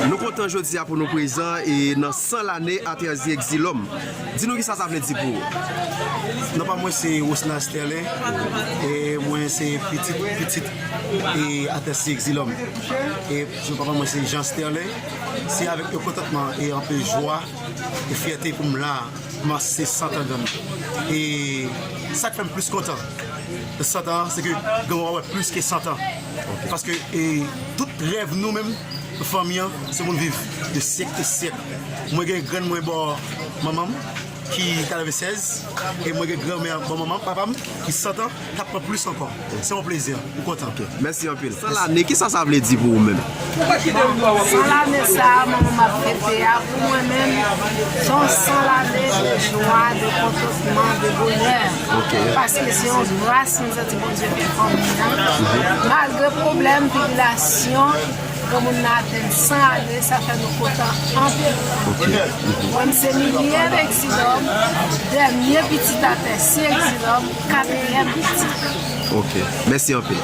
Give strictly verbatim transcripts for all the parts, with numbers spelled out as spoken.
Nou kontan jodi a pou nou prezan e nan san lane Atèzi Egzilòm. Di nou kisa sa vle di pou ou. Non pa mwen se Rosnal Sterlin e mwen se pitit pitit e Atèzi Egzilòm. E non pa mwen se Jean Sterlin. Se avèk yon kontantman e anpil jwa e fyète pou m la. Kòmanse santan gang. E sa k fè m plis kontan nan santan an, se ke gang an wè plis ke santan. Paske e, tout rèv nou menm, fanmi an, se pou n viv de syèk e syèk. Mwen gen grann mwen bò manman m, ki katreven sèz, e mwen gen granmè bò manman m, papa m, ki santan. K ap pran plis ankò. Se yon plezi, m kontan. Mèsi anpil. San lane, kisa sa vle di pou ou menm? San lane sa a, manman m ap fete a, pou mwen menm, se yon san lane de jwa, de kontantman, de bonè. Paske se yon gras mwen santi Bondye fè fanmi an. Malgre pwoblèm, tribilasyon, granmoun nan atenn san ane, sa fè nou kontan anpil. Mwen, m se Milyè Egzilòm, dènye pitit atè si Egzilòm, katriyèm pitit. Ok, mèsi anpil.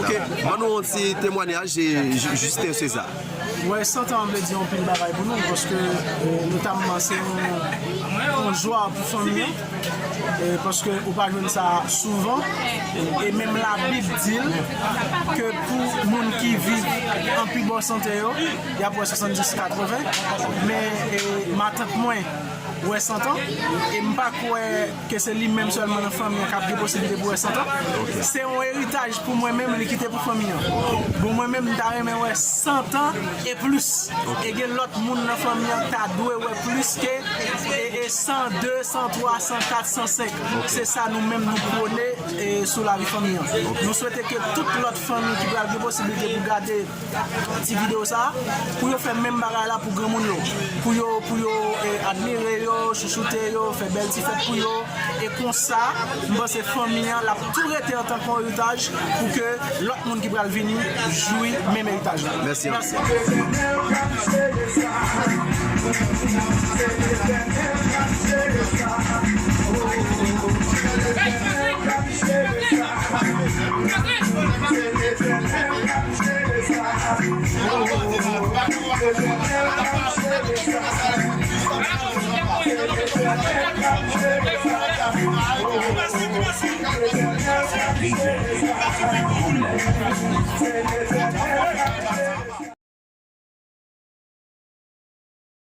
Ok, ban nou yon ti temwanyaj, e, Ju- Justin César. Wè, santan an vle di anpil bagay pou nou, paske, e, notamman, se yon, yon jwa pou fanmi an, e, paske ou pa jwenn sa souvan, e menm Labib di l ke pou moun ki viv an pi bòn sante yo, y ap wè swasanndis, katreven, men, e, matant mwen, wè santan, e m pa kwè ke se li menm sèlman nan fanmi an k ap gen posiblite pou wè santan. Se yon eritaj pou mwen menm, li kite pou fanmi an. Bon, mwen menm, m ta renmen wè santan e plis. E gen lòt moun nan fanmi an k ta dwe wè plis ke, e, e san de, san twa, san kat, san senk. Se sa nou menm nou pwone, e, sou lavi fanmi an. Nou swete ke tout lòt fanmi ki pral gen posiblite pou gade ti videyo sa a, pou yo fè menm bagay la pou granmoun yo, pou yo, pou yo, e, admire yo, chouchoute yo, fè bèl ti fèt pou yo, e konsa, m panse fanmi an l ap tou rete antanke yon eritaj pou ke lòt moun ki pral vini jwi menm eritaj la. Mèsi anpil.